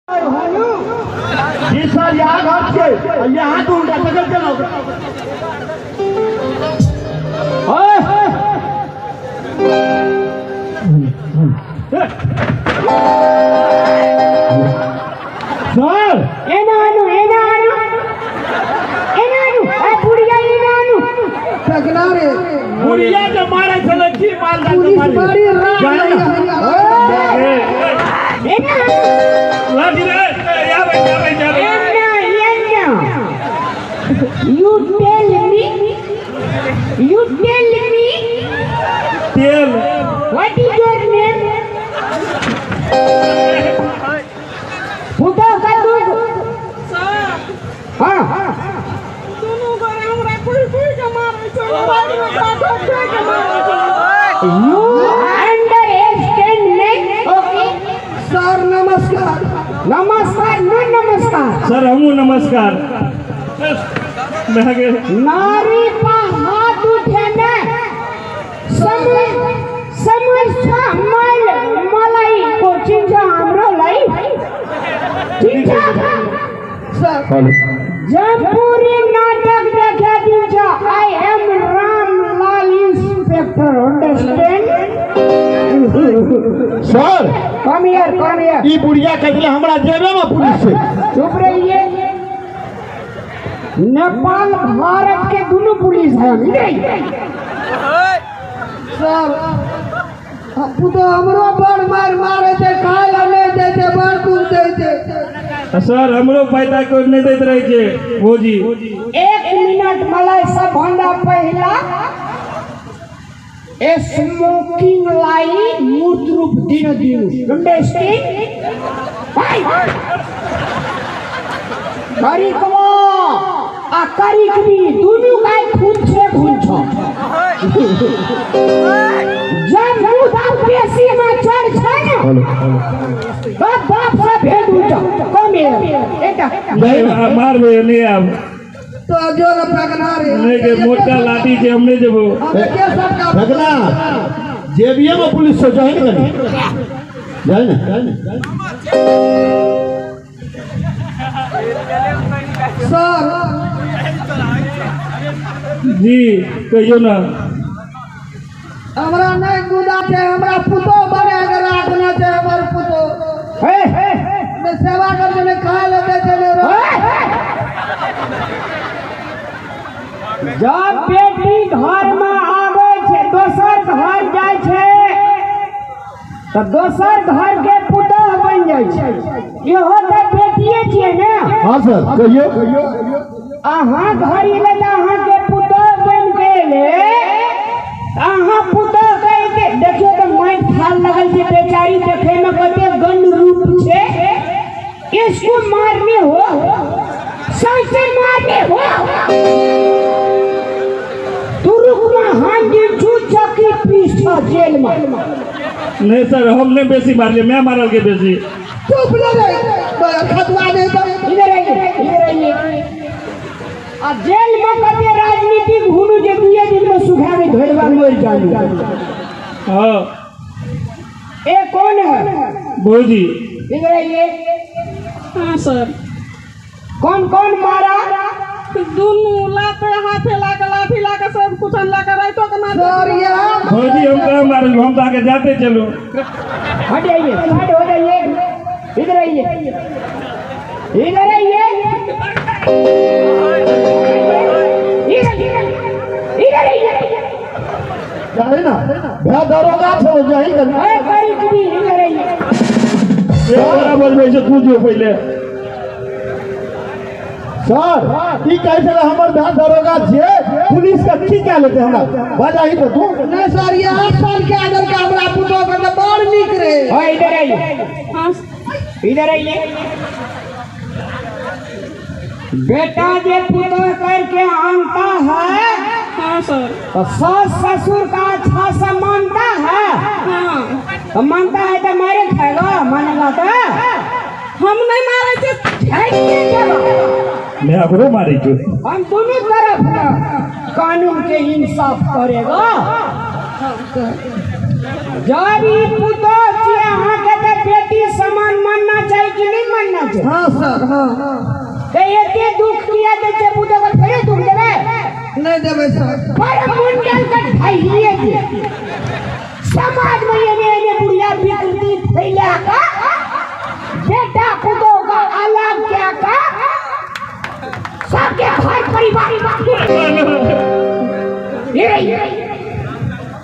जी sir, यहाँ घर छै, यहाँ तू उनका पकड़ के लाओ। ओए सर, एना आनू, एना आनू, एना आनू। ए बुढ़िया, एना आनू। फेकना रे। बुढ़िया के मारे छलै की माल जाल के पुलिस मारे? बड़ी राग जाए ना। एना आनू। लाठी रे, आबै आबै आबै। एना, एना। You tell me, you tell me. तेल। What is your name? पुतोह का तू? सर। हाँ। दुनू गोरे हमरा कुहि कुहि के मारै छै, मोबाइल में ठोक ठोक के मारै छै। You understand me? Okay. Sir, नमस्कार। नमस्कार न, नमस्कार। सर, हमहूँ नमस्कार भए गेल। नारी पर हाथ उठेने समझ समझ छ? मलाई कोचिङ छ हाम्रोलाई, ठिक छ? सर। जब पूरी नाटक देखाइदिन्छ। I am Ramlal inspector, understand? Sir. Come here, come here. ई बुढ़िया कहले हमरा जेबे में पुलिस छै। चुप रहिए। नेपाल भारत के दोनों पुलिस है, इधर आइए। सर, पुतोह हमरो बड़ मारि मारै छै, खाय लए नहि दै छै, बड़ दुख दै छै। सर, हमरो फायदा कोइ नहि दैत रहै छै भौजी। एक मिनट। मलाई सबभन्दा पहिला स्मोकिंग लाई मूर्त रूप दिन दिनु। अंडरस्टैंड? करिकवा आ करिकबी दुनू गाय खून छे, खून छ। जब मुदा पेशी में चढ़ छै ने, बाप बाप से भेद हुन्छ। कम एकटा। नहीं, मारबै नहि आब। तो जो न फेकना रे। नहि के मोटका लाठी छै, हम नहि जेबो। हम के सबका फेकना, जेबिये में पुलिस छै, जाए ने कनी, जाए ने। सर। जी, कहियौ ने। हमरा नहि गुदा छै, हमरा पुतोह बना के राखना छै। हमर पुतोह हे हे। ने सेवा करते, ने खाय लए दै छै, ने जब बेटी घर में आबै छै, दोसर घर जाइ छै तऽ दोसर घर के पुतोह बनि जाइ छै। इहो तऽ बेटिए छियै ने? हाँ सर, कहियो। अहाँ घर एलै तऽ अहाँके पुतोह बनि के एलै। अहाँ पुतोह कहि के देखियौ तऽ माटि थाल लगल छै। बेचारी देखै में कते गंड रूप छै। इसको मारने हो, सौंसे मारने हो। तुरुकमे हांडी छु, चक्की पीस छ जेल में। नहि सर, हम नहि बेसी मारलियै, मैं मारल के बेसी। चुप ले रे, खतवा नहीं तो। इधर आइए, इधर आइए। आ जेल में कते राजनीतिक हुनु जे दुए दिन में सुखा के धोड़वा मर जालू। ए, कौन है? भौजी। इधर आइए। हाँ सर। कौन कौन मारा? दुनू लाते हाथे लाके, लाठी लाके, सब कुछ लाके राइतो के मारे। सर, यहाँ भौजी, हम कहाँ मारल? हम तऽ आके जाते चलू। हट जाइए, साइड हो जाइए। इधर आइए, इधर आइए, इधर, इधर आइए। जाए ना भैया, दरोगा छो, जाई कनी। ए करी, इधर आइए। तोरा बजबै छै, तू जो पहिले। सर, ई कहै छलै हमर भाय दरोगा छियै, पुलिस के की कए लेतै हमरा? बजाही तऽ तू। नहीं सर, ये 8 साल के आदर के हमरा पुतोह के तऽ बड़ नीक रहे। हाँ, इधर आइए। हाँ। इधर आइए। बेटा जे पुतोह करके आनता है हाँ सर। तो सास ससुर का अच्छा से मानता है? हाँ। तो मानता है तो मारे खाएगा, मानेगा तो? हम नहीं मारे छे। मैं ओकरो मारै छौ। हम दोनों तरफ ना कानून के इंसाफ करेगा। जब ई पुतोह छियै अहाँके तऽ बेटी समान मानना चाही कि नहि मानना छै। हाँ सर, हाँ। तऽ एते दुख किया दै छै पुतोह के? फेरे दुख देबै? नहि देबै सर। पर मुंडल के ढहिए दे। समाज में एने एने बुढ़िया विकृति फैला का बेटा पुतोह का अलग क्या का सबके घर परिवार। ये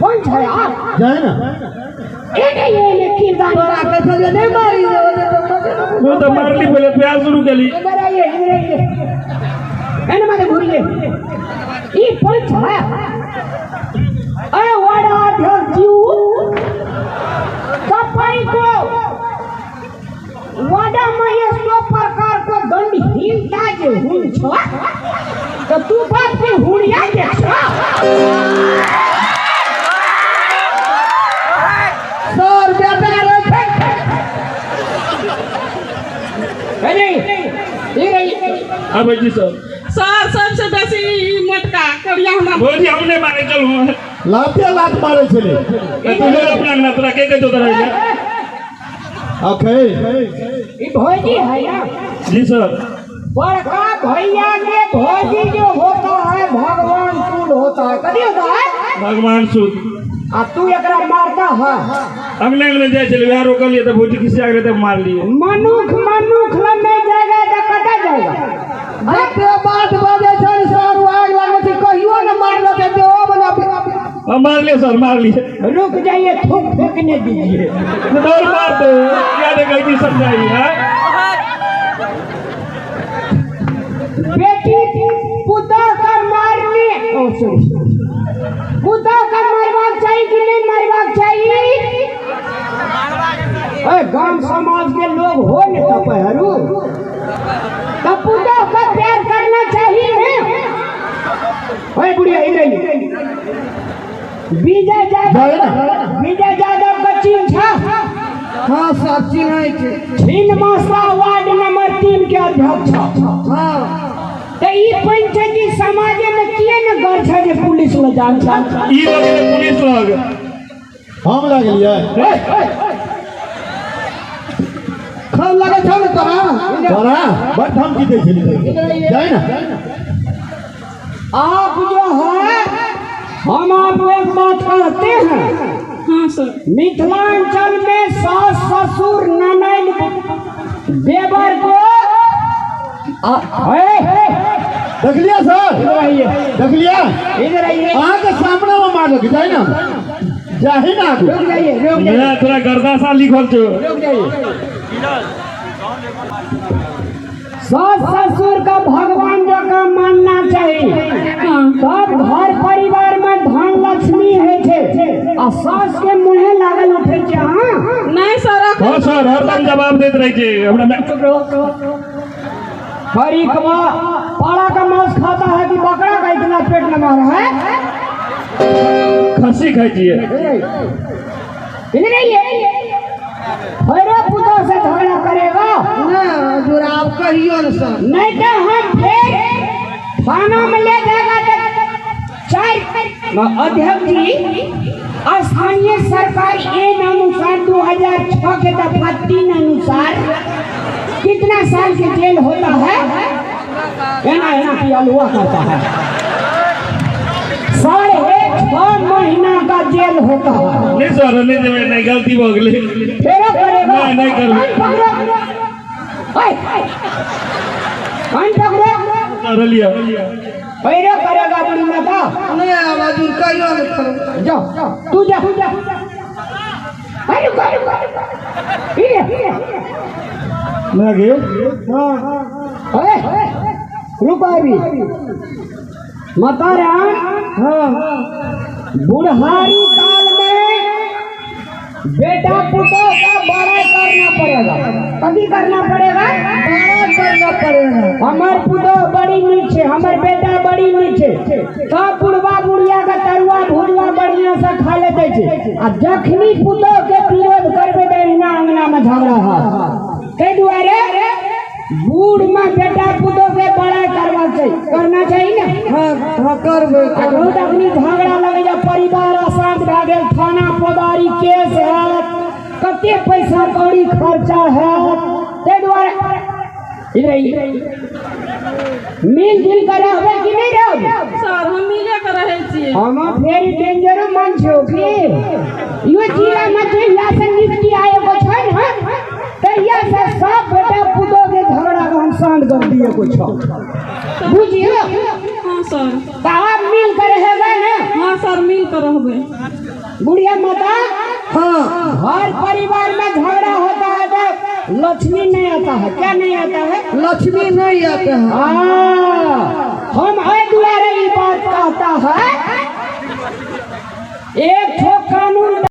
कौन छै आप? जाए ना। एने एने किरदार। तोरा कहै छलियै नहि मारी जे। वो तऽ मारली पहिले, प्यार शुरू केली। इधर आइए, इधर आइए, एने माथे घूरिए। ई पंच है। अरे वार्ड अध्यक्ष जी, सफाई को वाडा में ये सौ प्रकार को दंड हिलता जे हुन छ तो तू बाप के हुड़िया के छ। सर, बेटा रहै छै। अरे ये रही। आबै छी सर। सर, सबसे बेसी ई मोटका करिया हमरा। भौजी, हम नहि मारै चलू। लाते लात मारै छलै। तू ले अपना अंगना, तोरा के कहै छौ तोरा जे? अखै। ये भौजी है ना? जी सर। बड़का भैया के भौजी जो होता है, भगवान तुल होता है। कभी होता है? भगवान सुध। आ तू एकरा मारता है? अंगने अंगने जाइ छलै, वएह रोकलियै तऽ भौजी खिसिया गेलै तऽ मारलियै। मनुख मनुख लग नहीं जाएगा तो कटा जाएगा। जते बात बजै छै सर, ओ आगि लगबै छै। कहियो ने मारल छै देहो बना। हम मारलियै सर, मारलियै। रुक जाइए, थूक फेंकने दीजिए। दौड़ मारते क्या ने गलती समझाई है। बेटी पुतोह का मारने, ओ सॉरी, पुतोह का मारबाक चाहिए कि नहीं मारबाक चाहिए? अरे गांव समाज के लोग हो ने तब हरू तब पुतोह का प्यार करना चाहिए ने। ओए बुढ़िया, इधर आइए। विजय यादव, विजय यादव का चिन्ह छा? हाँ सर, चिन्है छै। छिन्नमस्ता वार्ड नंबर 3 के अध्यक्ष। हाँ। तऽ ई पंचायती समाजे में किए ने घर छै जे पुलिस लग जान छै? ई लग गेलै पुलिस लग। हम लगलियै? खब लगै छौ ने तोरा? तोरा बड़ धमकी दै छलै, जाए ना। आप जो है, हम आपको एक बात कहते हैं। हाँ सर। मिथिलांचल में सास ससुर ननैद देवर को देखलियै सर? इधर आइए। देखलियै? इधर आइए। अहाँके सामने मे मारलक। जाए ना, जाही ना आगू। रुक जाइए, रुक जाइए। मेरा तोरा गर्दासा लिखल छौ। रुक जाइए। सास ससुर का भगवान जकाँ मानना चाहिए। तब घर परिवार में धन लक्ष्मी है छै। आ सास के मुँहे लागल उठे छै अहाँ? नहीं सर। हाँ सर, हरदम जवाब दैत रहै छै हमरा। हरी कमा पाड़ा का मांस खाता है कि बकरा का? इतना पेट न मारा है। खस्सी खाइ छियै। इधर आइए। फिर पुतोह से झगड़ा करेगा? नहि हजूर, आब कहियो ने सर। नहीं तो हम फिर थाना में ले जाएगा तो चार। अध्यक्ष जी, स्थानीय सरकार एन अनुसार 2006 के दफा 3 अनुसार कितना साल के जेल होता है? एना एना पियालुआ करता है। 6.5 महीना का जेल होता है। नहि सर, नहि देबै, नहि, गलती भऽ गेलै। फेरो करेगा? नहीं, नहीं करबै। कान पकड़ो। ओए, कान पकड़ो। सर, लिअ। फेरो करेगा बड़ी माता? नहि, आब हजूर कहियो ने करबै। जाओ, तू जा। अरे रुको, रुको, रुको। इधर। लगे। ओए, रुको अभी। माताराम। हाँ। बुढ़ारी काल में बेटा पुतोह का बड़ा करना पड़ेगा। कभी करना पड़ेगा? बड़ा करना पड़ेगा। हमर पुतोह बड़ी नीक छै, हमर बेटा बड़ी नीक छै, तब बुढ़वा बुढ़िया के तरुआ भुजवा बढ़िया से खा लेते छै। आ जखनी पुतोह के विरोध करबै तऽ अहिना अंगना में झगड़ा है। ताहि दुआरे बूढ़ में बेटा पुतोह के बड़ा करवा चाही, करना चाही ने? हाँ हाँ, करबै। आ करबै। बहुत अखनी झगड़ा लगै छै, परिवार अशांत भए गेल, थाना फौजदारी केस हैत, कते पैसा कौड़ी खर्चा हैत। ताहि दुआरे इधर आइए। मिल जुल कर रहबै कि नहि रहबै? सर, हम मिले के रहै छियै। हम फेर डेंजरो मन छौ की यो जिला में जहिया से नियुक्ति आयोग छै ने, तहिया से सब बेटा पुतोह के झगड़ा के हम शांत कर दिए को छौ, बुझियो। हाँ सर। तऽ आब मिल कर रहेगा ने? हाँ सर, मिल के रहबै। बुढ़िया माता। हाँ। हर परिवार में झगड़ा होता है तो लक्ष्मी नहीं आता है। क्या नहीं आता है? लक्ष्मी नहीं आते हैं। हाँ, हम एहि दुआरे ई बात कहता है, एक ठो कानून।